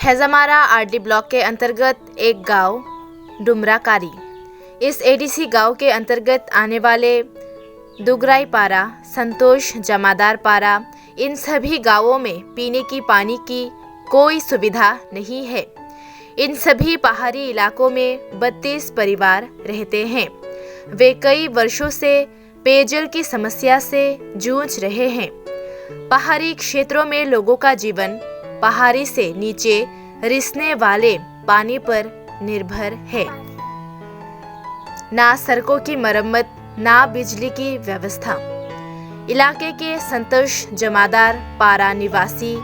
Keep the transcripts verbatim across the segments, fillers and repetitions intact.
हेजामारा RD block के अंतर्गत एक गांव डुमराकारी, इस एडीसी गांव के अंतर्गत आने वाले दुगराईपारा, संतोष, जमादार पारा, इन सभी गांवों में पीने की पानी की कोई सुविधा नहीं है। इन सभी पहाड़ी इलाकों में बत्तीस परिवार रहते हैं। वे कई वर्षों से पेयजल की समस्या से जूझ रहे हैं। पहाड़ी क्षेत्रों में लोगों का जीवन पहाड़ी से नीचे रिसने वाले पानी पर निर्भर है। ना सड़कों की मरम्मत, ना बिजली की व्यवस्था। इलाके के संतोष जमादार पारा निवासी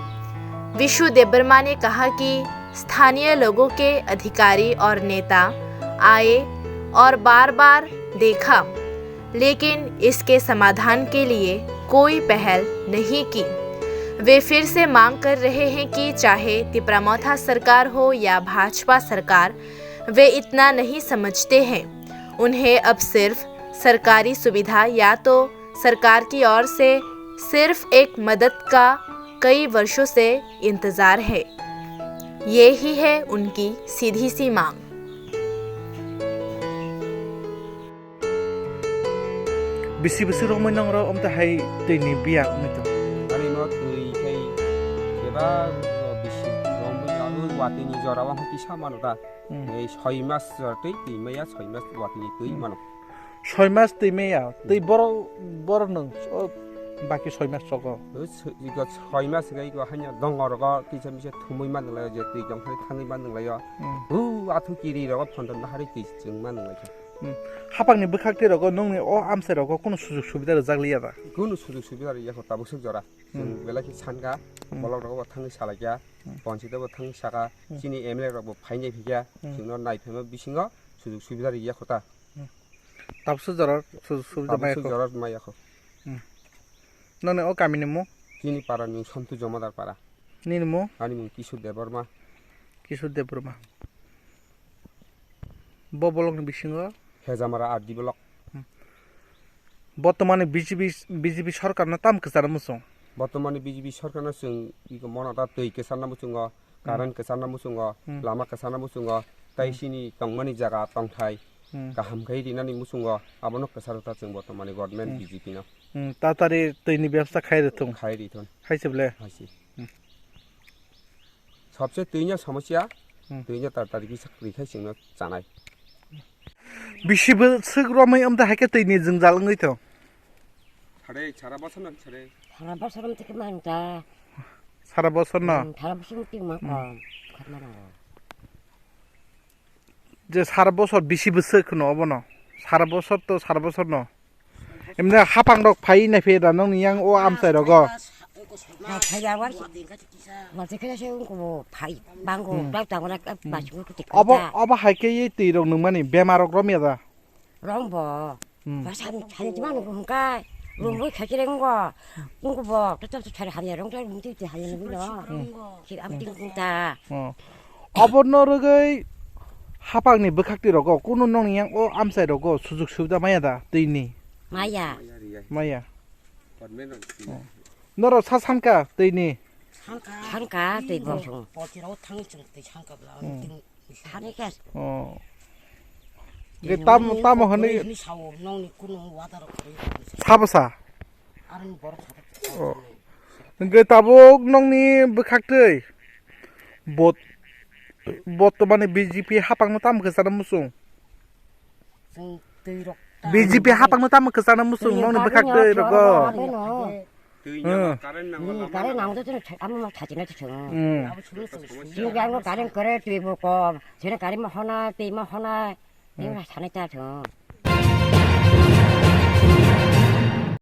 विशु देबबर्मा ने कहा कि स्थानीय लोगों के अधिकारी और नेता आए और बार-बार देखा, लेकिन इसके समाधान के लिए कोई पहल नहीं की। वे फिर से मांग कर रहे हैं कि चाहे तिपरा मौथा सरकार हो या भाजपा सरकार, वे इतना नहीं समझते हैं। उन्हें अब सिर्फ सरकारी सुविधा या तो सरकार की ओर से सिर्फ एक मदद का कई वर्षों से इंतजार है। ये ही है उनकी सीधी सी मांग। Bisi bisi romwi nang rw, omte hai twi ni biya wngwi tong. Ani no twi khai bebak no bisi romwi nang rw, watwi ni jora o kisa mano ta. Hmm. Ei soi mas jora twi, twi maya soi mas watwi ni twi mano. Soi mas twi maya, twi borok, borok nwng, o, baki soi mas chogo. O, soi, iko soi mas gai iko hanya dongor go kisa misa thumui man lai je twi jong thani thangwi man lai yo. Hmm. Hu athu kiri rogo phondon bahari twi chwng man lai. Hmm. Hapang ni bwkhak twi rogo nung ni o amchai rogo kunu sujug subida rwjak liya da? Kunu sujug subida rwya kho tabuk swk jora. Hmm. Chwng belai khe sanka, hmm, bolok rogo bo thangwi salai kha, hmm, ponchito bo thangwi saka, hmm, chini M L A rok bo phainai phikya, hmm, chwngno nai phaima bisingo sujug subida rwya kho ta. Tabuk swk jora sujug subida maya kho. Tabuk swk jora maya kho. Hmm. Noni o kami ni mung? Chini para ni mung Sontu Jomadar para. Nini mung? Ani mung Kishore Debbarma. Kishore Debbarma. Bo bolong ni bisingo? Hejamara R D block. Hmm. Botomani B J P, B J P sorkar no tam kwcharo muchung? Botomani B J P sorkar no chwng iko mono ta twi kwcharna muchungo. Current kwcharna muchungo, hmm, lama kwcharna muchungo, tei, hmm, chini tongmani jaga tongthai, hmm, kaham khe rinani muchungo, abono kwcharo ta chwng botomani government, hmm, B J P no. Hmm, tatari twi ni byabostha khai rwthung. Khai rwthung. Hai se ble? Hai se. Hmm. Sobse twi no somosya, hmm, twi no tatari kisa kwrwi khai chwngno chanai. Bisi bwswk romwi wngtwi hai khe twi ni jwngjal wngwi thung? Sare, sara bosor no sare. Sara bosor wngtwi khe man ta. Sara bosor no? Hmm, sara bosor wngtwi man, hmm, kom. Khorma rang. Je sara bosor bisi bwswk no obono? Sara bosor to sara bosor no. Emne hapang rok phai nai phe da nong ni yang o amchai rogo. Na phai ya war. Wa te khe se ung ko phai. Bang ko, hmm, tau tau na ka, hmm, ba chu ko te. Obo, obo hai khe ye twi rok nung mani bemar rok rom ya da? Rom bo. Hmm. Ba san, san ti man ko hung kai. Rom bo kha kire ngo. Ung ko bo, to to to thar ha ya rong ta ung ti ti ha ya ni lo. Hmm. Ki am ting kung ta. Oh. Obo no rwgwi hapang ni bwkhak twi rogo kunu nong ni yang o amchai rogo sujug subida maya da twi ni? Maya. Maya. Oh. Norok sa sanka twi ni? Sanka twi bo song. Poti rok thang chung twi sanka bla. Hmm. Thani khe. Oh. Ge tam, tamo hwnwi. Ni sao nong ni kunu wada rok. Sabo sa? Aroni borok sa. Oh. Hwnkhe tabuk nokni bwkhaktwi bot-, botomani B J P hapangno tamo kwchana muchung? Chwng twi rok ta. B J P hapangno tamo kwchana muchung nokni bwkhaktwi rogo? Twi nangma, hmm, current nangma, hmm, lama current nangma. Nangma to chwng amo ma thachina to chwng. Hmm. Abo chwng chwng. Chwng jang no current kore twi bo kom. Chwng current ma hona, twi ma hona. Hmm. Twi ma sanai ta chwng.